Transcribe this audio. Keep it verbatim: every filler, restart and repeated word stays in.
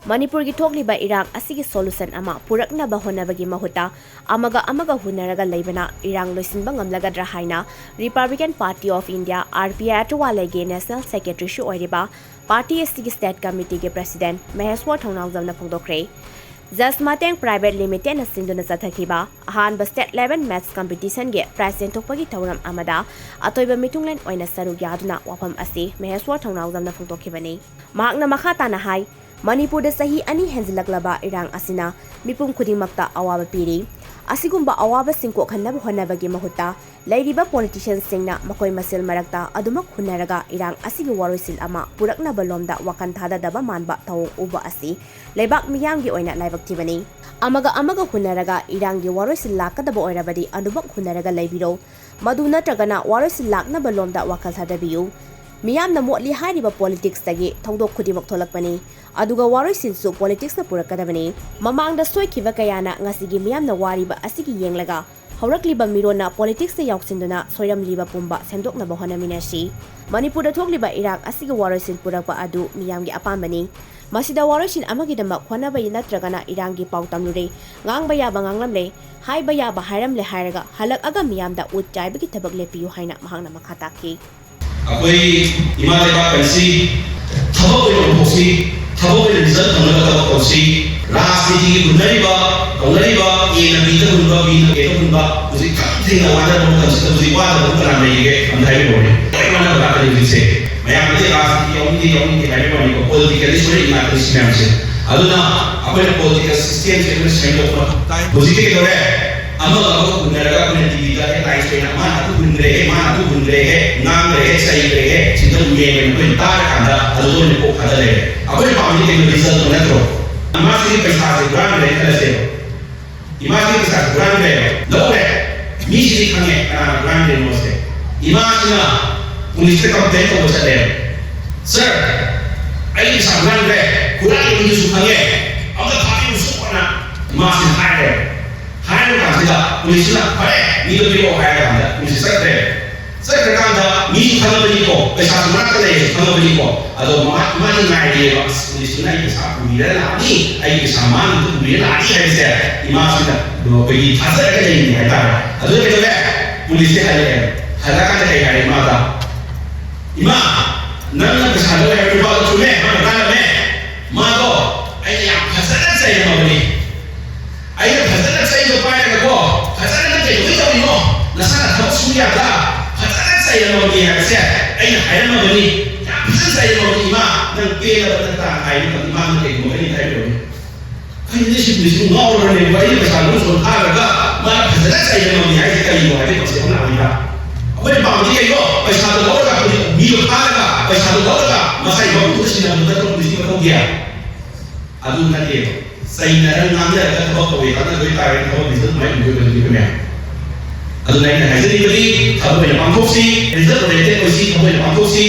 ꯃꯅꯤꯄꯨꯔꯒꯤ ꯊꯣꯛꯂꯤꯕ ꯏꯔꯥꯡ ꯑꯁꯤꯒꯤ solution ꯑꯃ ꯄꯨꯔꯛꯅꯕ ꯍꯣꯠꯅꯕꯒꯤ ꯃꯍꯨꯠꯇ ꯑꯃꯒ ꯑꯃꯒ ꯍꯨꯟꯅꯔꯒ ꯂꯩꯕꯅ ꯏꯔꯥꯡ ꯂꯣꯏꯁꯤꯟꯕ ꯉꯝꯂꯒꯗ꯭ꯔꯥ ꯍꯥꯏꯅ Republican Party of India, R P I ꯑꯇ꯭ꯋꯥꯂꯦꯒꯤ National Secretaryꯁꯨ ꯑꯣꯏꯔꯤꯕ party ꯑꯁꯤꯒꯤ State Committeeꯒꯤ President ꯃꯍꯦꯁ꯭ꯋꯔ ꯊꯧꯅꯥꯎꯖꯝꯅ ꯐꯣꯡꯗꯣꯛꯈ꯭ꯔꯦ꯫ ꯖꯁ ꯃꯇꯦꯡ Private Limitedꯅ ꯁꯤꯟꯗꯨꯅ ꯆꯠꯊꯈꯤꯕ ꯑꯍꯥꯟꯕ State Level Match Competitionꯒꯤ prize ꯌꯦꯟꯊꯣꯛꯄꯒꯤ ꯊꯧꯔꯝ ꯑꯃꯗ ꯑꯇꯣꯏꯕ ꯃꯤꯊꯨꯡꯂꯦꯟ ꯑꯣꯏꯅ ꯁꯔꯨꯛ ꯌꯥꯗꯨꯅ ꯋꯥꯐꯝ ꯑꯁꯤ ꯃꯍꯦꯁ꯭ꯋꯔ ꯊꯧꯅꯥꯎꯖꯝꯅ ꯐꯣꯡꯗꯣꯛꯈꯤꯕꯅꯤ꯫ ꯃꯍꯥꯛꯅ ꯃꯈꯥ ꯇꯥꯅ ꯍꯥꯏ, ꯃꯅꯤꯄꯨꯔꯗ ꯆꯍꯤ ꯑꯅꯤ ꯍꯦꯟꯖꯤꯜꯂꯛꯂꯕ ꯏꯔꯥꯡ ꯑꯁꯤꯅ ꯃꯤꯄꯨꯝ ꯈꯨꯗꯤꯡꯃꯛꯇ ꯑꯋꯥꯕ ꯄꯤꯔꯤ꯫ ꯑꯁꯤꯒꯨꯝꯕ ꯑꯋꯥꯕꯁꯤꯡ ꯀꯣꯛꯍꯟꯅꯕ ꯍꯣꯠꯅꯕꯒꯤ ꯃꯍꯨꯠꯇ ꯂꯩꯔꯤꯕ politicianꯁꯤꯡꯅ ꯃꯈꯣꯏ ꯃꯁꯦꯜ ꯃꯔꯛꯇ ꯑꯗꯨꯃꯛ ꯍꯨꯟꯅꯔꯒ ꯏꯔꯥꯡ ꯑꯁꯤꯒꯤ ꯋꯥꯔꯣꯏꯁꯤꯟ ꯑꯃ ꯄꯨꯔꯛꯅꯕ ꯂꯣꯝꯗ ꯋꯥꯈꯜ ꯊꯥꯗꯗꯕ ꯃꯥꯟꯕ ꯊꯧꯑꯣꯡ ꯎꯕ ꯑꯁꯤ ꯂꯩꯕꯥꯛ ꯃꯤꯌꯥꯝꯒꯤ ꯑꯣꯏꯅ ꯂꯥꯏꯕꯛ ꯊꯤꯕꯅꯤ꯫ ꯑꯃꯒ ꯑꯃꯒ ꯍꯨꯟꯅꯔꯒ ꯏꯔꯥꯡꯒꯤ ꯋꯥꯔꯣꯏꯁꯤꯟ ꯂꯥꯛꯀꯗꯕ ꯑꯣꯏꯔꯕꯗꯤ ꯑꯗꯨꯃꯛ ꯍꯨꯟꯅꯔꯒ ꯂꯩꯕꯤꯔꯣ꯫ ꯃꯗꯨ ꯅꯠꯇ꯭ꯔꯒꯅ ꯋꯥꯔꯣꯏꯁꯤꯟ ꯂꯥꯛꯅꯕ ꯂꯣꯝꯗ ꯋꯥꯈꯜ ꯊꯥꯗꯕꯤꯌꯨ꯫ ꯃꯤꯌꯥꯝꯅ ꯃꯣꯠꯂꯤ ꯍꯥꯏꯔꯤꯕ politicsꯇꯒꯤ ꯊꯧꯗꯣꯛ ꯈꯨꯗꯤꯡꯃꯛ ꯊꯣꯛꯂꯛꯄꯅꯤ꯫ ꯑꯗꯨꯒ ꯋꯥꯔꯣꯏꯁꯤꯟꯁꯨ politicsꯅ ꯄꯨꯔꯛꯀꯗꯕꯅꯤ꯫ ꯃꯃꯥꯡꯗ ꯁꯣꯏꯈꯤꯕ ꯀꯌꯥꯅ ꯉꯁꯤꯒꯤ ꯃꯤꯌꯥꯝꯅ ꯋꯥꯔꯤꯕ ꯑꯁꯤꯒꯤ ꯌꯦꯡꯂꯒ ꯍꯧꯔꯛꯂꯤꯕ ꯃꯤꯔꯣꯟꯅ politicsꯇ ꯌꯥꯎꯁꯤꯟꯗꯨꯅ ꯁꯣꯏꯔꯝꯂꯤꯕ ꯄꯨꯝꯕ ꯁꯦꯝꯗꯣꯛꯅꯕ ꯍꯣꯠꯅꯃꯤꯟꯅꯁꯤ꯫ ꯃꯅꯤꯄꯨꯔꯗ ꯊꯣꯛꯂꯤꯕ ꯏꯔꯥꯡ ꯑꯁꯤꯒꯤ ꯋꯥꯔꯣꯏꯁꯤꯟ ꯄꯨꯔꯛꯄ ꯑꯗꯨ ꯃꯤꯌꯥꯝꯒꯤ ꯑꯄꯥꯝꯕꯅꯤ꯫ ꯃꯁꯤꯗ ꯋꯥꯔꯣꯏꯁꯤꯟ ꯑꯃꯒꯤꯗꯃꯛ ꯍꯣꯠꯅꯕ ꯅꯠꯇ꯭ꯔꯒꯅ ꯏꯔꯥꯡꯒꯤ ꯄꯥꯎ ꯇꯝꯂꯨꯔꯦ, ꯉꯥꯡꯕ ꯌꯥꯕ ꯉꯥꯡꯂꯝꯂꯦ, ꯍꯥꯏꯕ ꯌꯥꯕ ꯍꯥꯏꯔꯝꯂꯦ ꯍꯥꯏꯔꯒ ꯍꯜꯂꯛꯑꯒ ꯃꯤꯌꯥꯝꯗ ꯎꯠ ꯆꯥꯏꯕꯒꯤ ꯊꯕꯛ ꯂꯦꯞꯄꯤꯌꯨ ꯍꯥꯏꯅ ꯃꯍꯥꯛꯅ ꯃꯈꯥ ꯇꯥꯈꯤ꯫ ꯑꯩꯈꯣꯏ ꯏꯃꯥ ꯂꯩꯕꯥꯛ ꯑꯁꯤ ꯊꯕꯛ ꯑꯣꯏꯅ ꯑꯣꯟꯊꯣꯛꯁꯤ, ꯊꯕꯛ ꯑꯣꯏꯅ result ꯐꯪꯅꯕ ꯊꯕꯛ ꯇꯧꯁꯤ꯫ ꯔꯥꯖꯅꯤꯇꯤꯒꯤ ꯍꯨꯟꯅꯔꯤꯕ, ꯇꯧꯅꯔꯤꯕ, Aꯅ Bꯗ ꯍꯨꯟꯕ, Bꯅ Aꯗ ꯍꯨꯟꯕ, ꯍꯧꯖꯤꯛ ꯌꯥꯝ ꯊꯦꯡꯅ ꯋꯥꯅꯔꯕ ꯃꯇꯝꯁꯤꯗ ꯍꯧꯖꯤꯛ ꯋꯥꯗꯕ ꯀꯅꯥ ꯂꯩꯔꯤꯒꯦ? ꯑꯝꯇ ꯍꯥꯏꯕꯤꯔꯛꯑꯣꯅꯦ꯫ ꯂꯣꯏ ꯋꯥꯅꯕ ꯉꯥꯛꯇꯅꯤ ꯍꯧꯖꯤꯛꯁꯦ꯫ ꯃꯌꯥꯝꯅꯗꯤ ꯔꯥꯖꯅꯤꯇꯤ ꯌꯥꯎꯅꯤꯡꯗꯦ, ꯌꯥꯎꯅꯤꯡꯗꯦ ꯍꯥꯏꯕ ꯋꯥꯅꯤꯀꯣ, politically ꯁꯣꯏꯔꯛꯏ ꯉꯥꯛꯇꯅꯤ ꯁꯤ ꯃꯌꯥꯝꯁꯦ꯫ ꯑꯗꯨꯅ ꯑꯩꯈꯣꯏꯅ political systemꯁꯦ ꯑꯩꯈꯣꯏꯅ ꯁꯦꯝꯗꯣꯛꯄ ꯃꯊꯧ ꯇꯥꯏ꯫ ꯍꯧꯖꯤꯛꯇꯤ ꯀꯩꯗꯧꯔꯦ? ꯑꯃꯒ ꯑꯃꯒ ꯍꯨꯟꯅꯔꯒ ꯑꯩꯈꯣꯏꯅ TVꯗ headlines ꯑꯣꯏꯅ "ꯃꯥꯅ ꯑꯗꯨ ꯍꯨꯟꯈ꯭ꯔꯦꯍꯦ, ꯃꯥꯅ ꯑꯗꯨ ꯍꯨꯟꯈ꯭ꯔꯦꯍꯦ, ꯉꯥꯡꯈ꯭ꯔꯦꯍꯦ, ꯆꯩꯈ꯭ꯔꯦꯍꯦ", ꯁꯤꯗ ꯌꯦꯡꯉꯒ ꯑꯩꯈꯣꯏꯅ ꯇꯥꯔꯀꯥꯟꯗ ꯑꯗꯨꯗ ꯑꯣꯏꯅ ꯀꯣꯛ ꯊꯥꯗ ꯂꯩꯔꯦ꯫ ꯑꯩꯈꯣꯏꯅ ꯄꯥꯝꯃꯤꯗꯤ ꯀꯩꯅꯣ? Result ꯅꯠꯇ꯭ꯔꯣ? ꯏꯃꯥꯁꯤꯒꯤ ꯄꯩꯁꯥꯁꯦ ꯍꯨꯔꯥꯟꯈ꯭ꯔꯦ ꯈꯜꯂꯁꯦꯕ꯫ ꯏꯃꯥꯁꯤꯒꯤ ꯄꯩꯁꯥꯁꯦ ꯍꯨꯔꯥꯟꯈ꯭ꯔꯦꯕ꯫ ꯂꯧꯔꯦ꯫ ꯃꯤꯁꯤꯗꯤ ꯈꯪꯉꯦ ꯀꯅꯥꯅ ꯍꯨꯔꯥꯟꯈ꯭ꯔꯤꯅꯣꯁꯦ꯫ ꯏꯃꯥꯁꯤꯅ policeꯇ complain ꯇꯧꯕ ꯆꯠꯂꯦꯕ꯫ "Sir, ꯑꯩ ꯄꯩꯁꯥ ꯍꯨꯔꯥꯟꯈ꯭ꯔꯦ, ꯍꯨꯔꯥꯟꯈꯤꯕ ꯃꯤꯗꯨꯁꯨ ꯈꯪꯉꯦ, ꯑꯝꯇ ꯐꯥꯕꯤꯌꯨ ꯁꯣꯛꯄꯅ", ꯏꯃꯥꯁꯤꯅ ꯍꯥꯏꯔꯦꯕ꯫ ꯍꯥꯏꯔꯕ ꯀꯥꯟꯁꯤꯗ policeꯁꯤꯅ "ꯐꯔꯦ, ꯃꯤꯗꯣ ꯄꯤꯔꯛꯑꯣ" ꯍꯥꯏꯔ ꯀꯥꯟꯗ policeꯁꯤ ꯆꯠꯈ꯭ꯔꯦ꯫ ꯆꯠꯈ꯭ꯔꯀꯥꯟꯗ ꯃꯤꯁꯨ ꯈꯪꯉꯕꯅꯤꯀꯣ, ꯄꯩꯁꯥꯁꯨ ꯃꯅꯥꯛꯇ ꯂꯩꯔꯁꯨ ꯈꯪꯉꯕꯅꯤꯀꯣ꯫ ꯑꯗꯣ ꯃꯥ ꯃꯥꯗꯤ ꯉꯥꯏꯔꯤꯑꯕ, "ꯑꯁ, ꯄꯨꯂꯤꯁꯇꯨꯅ ꯑꯩ ꯄꯩꯁꯥ ꯄꯨꯕꯤꯔ ꯂꯥꯛꯑꯅꯤ, ꯑꯩꯒꯤ ꯄꯩꯁꯥ ꯃꯥꯅ ꯄꯨꯕꯤꯔ ꯂꯥꯛꯑꯅꯤ" ꯍꯥꯏꯕꯁꯦ ꯏꯃꯥꯁꯤꯅ ꯑꯩꯈꯣꯏꯒꯤ ꯊꯥꯖꯔꯒ ꯂꯩꯔꯤꯅꯤ ꯍꯥꯏꯇꯥꯔꯦ꯫ ꯑꯗꯨ ꯀꯩꯗꯧꯔꯦ? ꯄꯨꯂꯤꯁꯁꯦ ꯍꯜꯂꯛꯑꯦ꯫ ꯍꯜꯂꯛꯑꯀꯥꯟꯗ ꯀꯩ ꯍꯥꯏꯔꯦ ꯏꯃꯥꯗ? "ꯏꯃꯥ, ꯅꯪꯅ ꯄꯩꯁꯥ ꯂꯧꯔꯦ ꯍꯥꯏꯕ ꯅꯨꯄꯥꯗꯣ ꯆꯨꯝꯃꯦ, ꯃꯥꯅ ꯇꯥꯔꯝꯃꯦ꯫ ꯃꯥꯗꯣ ꯑꯩꯅ ꯌꯥꯝ ꯐꯖꯅ ꯆꯩꯔꯝꯃꯕꯅꯤ꯫ ꯑꯩꯅ ꯐꯖꯅ ꯆꯩꯗꯣ ꯄꯥꯏꯔꯒꯀꯣ, ꯐꯖꯅ ꯅꯪ ꯀꯩꯗꯧꯕꯩ ꯇꯧꯔꯤꯅꯣ? ꯅꯁꯥꯅ ꯊꯕꯛ ꯁꯨ ꯌꯥꯗ꯭ꯔꯥ?" ꯐꯖꯅ ꯆꯩꯔꯝꯃꯕꯅꯤ ꯍꯥꯏꯕꯁꯦ ꯑꯩꯅ ꯍꯥꯏꯔꯝꯃꯕꯅꯤ꯫ ꯌꯥꯝ ꯐꯖꯅ ꯆꯩꯔꯝꯃꯕꯅꯤ, "ꯏꯃꯥ, ꯅꯪ ꯄꯦꯜꯂꯕ ꯅꯠꯇ꯭ꯔꯥ?" ꯍꯥꯏꯕ ꯃꯇꯝꯗ ꯏꯃꯥꯅ ꯀꯩꯒꯨꯝꯕ ꯑꯩꯅ ꯍꯥꯏꯔꯝꯃꯕꯅꯤ꯫ ꯑꯩꯅ ꯁꯤ ꯄꯨꯂꯤꯁꯁꯤꯕꯨ ꯉꯥꯎꯔꯕꯅꯦꯕ, ꯑꯩꯅ ꯄꯩꯁꯥ ꯂꯧ ꯁꯣꯟ ꯊꯥꯔꯒ ꯃꯥꯅ ꯐꯖꯅ ꯆꯩꯔꯝꯃꯕꯅꯤ ꯍꯥꯏꯁꯦ ꯀꯔꯤꯅꯣ ꯍꯥꯏꯕ ꯄꯣꯠꯁꯦ ꯑꯩꯈꯣꯏꯅ ꯍꯪꯉꯤꯕ꯫ ꯑꯩꯈꯣꯏꯅ ꯄꯥꯝꯃꯤꯗꯤ ꯀꯩꯅꯣ? ꯄꯩꯁꯥꯗꯣ ꯂꯧꯔꯒ ꯍꯧꯖꯤꯛ ꯃꯤꯗꯣ ꯐꯥꯔꯒ, ꯄꯩꯁꯥꯗꯣ ꯂꯧꯔꯒ ꯃꯁꯥꯒꯤ ꯃꯄꯨꯗ ꯁꯤꯟꯅꯕꯗꯨ ꯅꯠꯇ꯭ꯔꯣ ꯄꯨꯂꯤꯁꯀꯤ ꯃꯊꯧꯗꯤ? ꯑꯗꯨ ꯅꯠꯇꯦꯕ꯫ ꯆꯩꯅꯔ ꯉꯥꯡꯅꯔꯒ ꯊꯕꯛ ꯇꯧꯋꯦ ꯇꯥꯟꯅꯗꯣꯏ ꯇꯥꯔꯒꯗꯤ ꯊꯕꯛ ꯃꯤꯁꯤꯗ ꯑꯗꯨꯃꯥꯏꯅ ꯎꯗꯣꯏꯕꯅꯤ ꯑꯩꯈꯣꯏ ꯃꯌꯥꯝ꯫ ꯑꯗꯨꯅ ꯑꯩꯅ ꯍꯥꯏꯖꯅꯤꯡꯕꯗꯤ ꯊꯕꯛ ꯑꯣꯏꯅ ꯄꯥꯡꯊꯣꯛꯁꯤ, result oriented ꯑꯣꯏꯁꯤ, ꯊꯕꯛ ꯑꯣꯏꯅ ꯄꯥꯡꯊꯣꯛꯁꯤ꯫